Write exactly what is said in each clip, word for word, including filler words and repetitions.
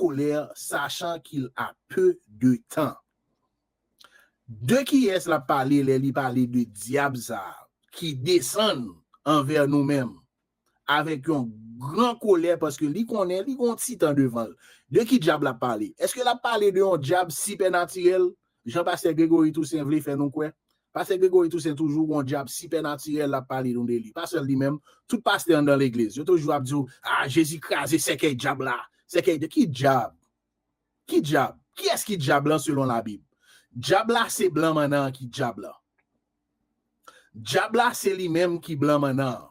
colère, sachant qu'il a peu de temps. De kiyès l ap pale lè li pale de dyab sa a ki desann anvè nou menm avèk yon gran kolè paske li konnen li gon ti tan devan l? De ki dyab l ap pale? Èske l ap pale de yon dyab sipènatirèl? Jan pastè Gregory Toussaint vle fè nou kwè? Pastè Gregory Toussaint toujou gon dyab sipènatirèl l ap pale nou de li. Pa sèl li menm, tout pastè anndan legliz, yo toujou ap di w, a, Jezi kraze sèkèy dyab la. Sèkèy de ki dyab? Ki dyab? Kiyès ki dyab lan selon Labib? Dyab la se blan mannan an ki dyab lan. Dyab la se li menm ki blan mannan an.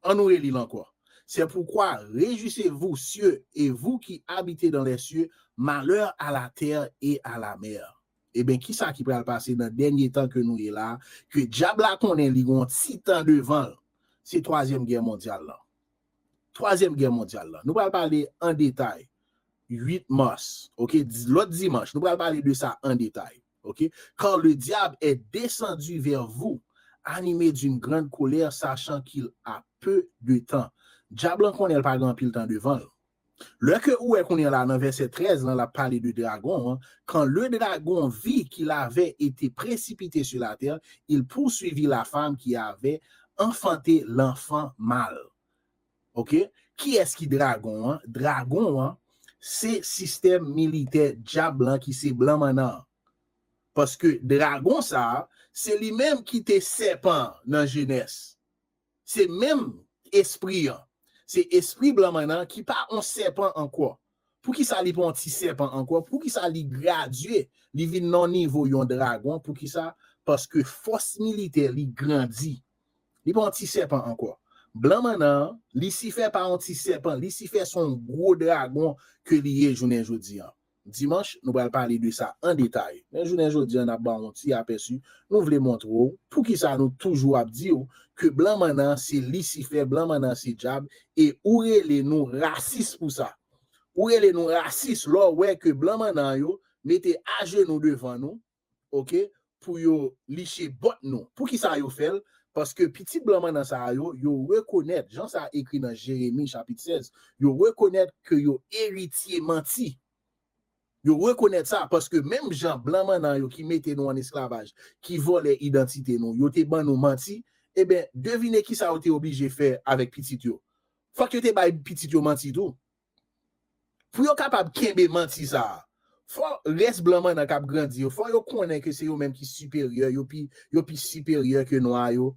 An nou reli l ankò. C'est pourquoi réjouissez-vous, cieux, et vous qui habitez dans les cieux, malheur à la terre et à la mer. Ebyen, kisa ki pral pase nan dènye tan ke nou ye la, ke dyab la konnen li gon ti tan devan l? Se twazyèm gè mondyal lan. Twazyèm gè mondyal lan. Nou pral pale an detay. Uit mas, ok, lòt dimanch, nou pral pale de sa an detay. Ok? Car le diable est descendu vers vous, animé d'une grande colère, sachant qu'il a peu de temps. Dyab lan konnen l pa gen anpil tan devan l. Lè ke ou wè kounye a la nan vèsè trèz lan, l ap pale de dragon an, quand le dragon vit qu'il avait été précipité sur la terre, il poursuivit la femme qui avait enfanté l'enfant mâle. Ok? Kiyès ki dragon an? Dragon an se sistèm militè dyab lan ki se blan mannan an. Paske dragon sa a, se li menm ki te sèpan an nan Jenès. Se menm espri an. Se espri blan mannan an ki pa on sèpan ankò. Poukisa li pa on ti sèpan ankò? Poukisa li gradye? Li vin nan nivo yon dragon. Poukisa? Paske fòs militè li grandi. Li pa on ti sèpan ankò. Blan mannan an, Lisifè pa on ti sèpan. Lisifè se on gwo dragon ke li ye jounen jodi an. Dimanch, nou pral pale de sa an detay. Men jounen jodi an, n ap ba w on ti apèsi. Nou vle montre w poukisa nou toujou ap di w ke blan mannan an se Lisifè, blan mannan an se dyab, e ou rele nou rasis pou sa. Ou rele nou rasis lè w wè ke blan mannan an yo mete ajenou devan nou, ok, pou yo liche bòt nou. Poukisa yo fè l? Paske pitit blan mannan sa a yo, yo rekonèt, jan sa ekri nan Jeremi chapit sèz, yo rekonèt ke yo eritye manti. Yo rekonèt sa, paske menm jan blan mannan yo ki mete nou an esklavaj, ki vòlè idantite nou, yo te ban nou manti, ebyen, devine kisa yo te oblije fè avèk pitit yo. Fòk yo te bay pitit yo manti tou. Pou yo kapab kenbe manti sa a, fò rès blan mannan k ap grandi yo, fò yo konnen ke se yo menm ki siperyè, yo pi, yo pi siperyè ke nwa yo.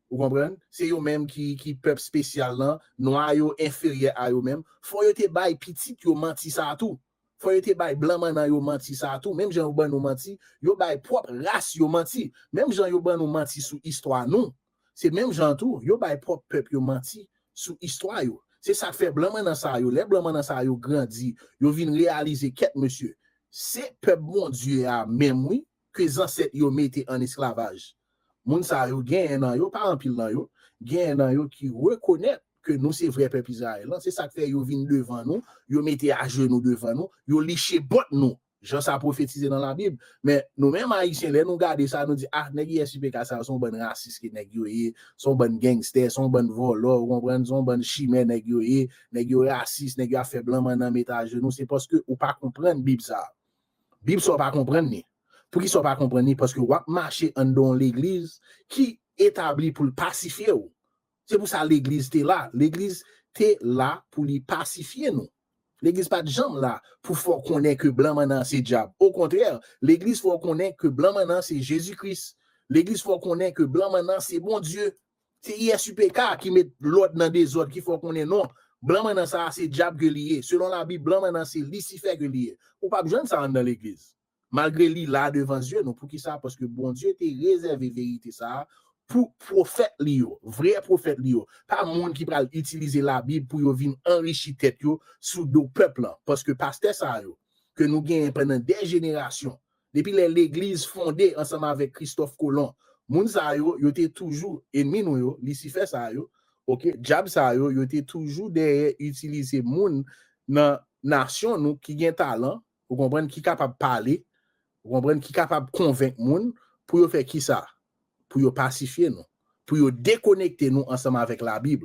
Ou konprann? Se yo menm ki, ki pèp espesyal lan, nwa yo enferyè a yo menm. Fò yo te bay pitit yo manti sa a tou. Fò yo te bay blan mannan yo manti sa a tou. Menm jan yo ban nou manti, yo bay pwòp ras yo manti. Menm jan yo ban nou manti sou istwa nou, se menm jan tou, yo bay pwòp pèp yo manti sou istwa yo. Se sa k fè blan mannan sa yo, lè blan mannan sa yo grandi, yo vin reyalize kèt mesye, se pèp Bondye a menm wi, ke zansèt yo mete an esklavaj. Moun sa yo, genyen nan yo, pa anpil nan yo, genyen nan yo ki rekonèt ke nou se vrè pèp Izrayèl lan. Se sa k fè yo vin devan nou, yo mete ajenou devan nou, yo liche bòt nou. Jan sa pwofetize nan Labib. Men nou menm Ayisyen, lè nou gade sa, nou di, ah, nèg I S U P K sa yo, se yon bann rasis ke nèg yo ye, se yon bann gangstè, se yon bann vòlò, ou konprann, se yon bann chimè nèg yo ye, nèg yo rasis, nèg yo ap fè blan mannan met ajenou. Se paske ou pa konprann Bib sa a. Bib sa w pa konprann li. Poukisa w pa konprann li? Paske w ap mache anndan yon legliz ki etabli pou l pasifye w. Se pou sa legliz te la. Legliz te la pou li pasifye nou. Legliz pa t janm la pou fè w konnen ke blan mannan an se dyab. Okontrè, legliz fè w konnen ke blan mannan an se Jezi Kris. Legliz fè w konnen ke blan mannan an se Bondye. Se I S U P K ki met lòd nan dezòd, ki fè w konnen non. Blan mannan sa a se dyab ke li ye. Selon Labib, blan mannan an se Lisifè ke li ye. Ou p ap jwenn sa anndan legliz. Malgre li la devan zye nou. Poukisa? Paske Bondye te rezève verite sa a pou pwofèt li yo, vrè pwofèt li yo. Pa moun ki pral itilize Labib pou yo vin anrichi tèt yo sou do pèp lan. Paske pastè sa yo, ke nou genyen pandan dè jenerasyon, depi lè legliz fonde ansanm avèk Kristòf Kolon, moun sa yo, yo te toujou enmi nou yo, Lisifè sa yo, ok, dyab sa yo, yo te toujou dèyè itilize moun nan nasyon nou ki gen talan, ou konprann, ki kapab pale, ou konprann, ki kapab konvenk moun pou yo fè kisa? Pou yo pasifye nou, pou yo dekonekte nou ansanm avèk Labib.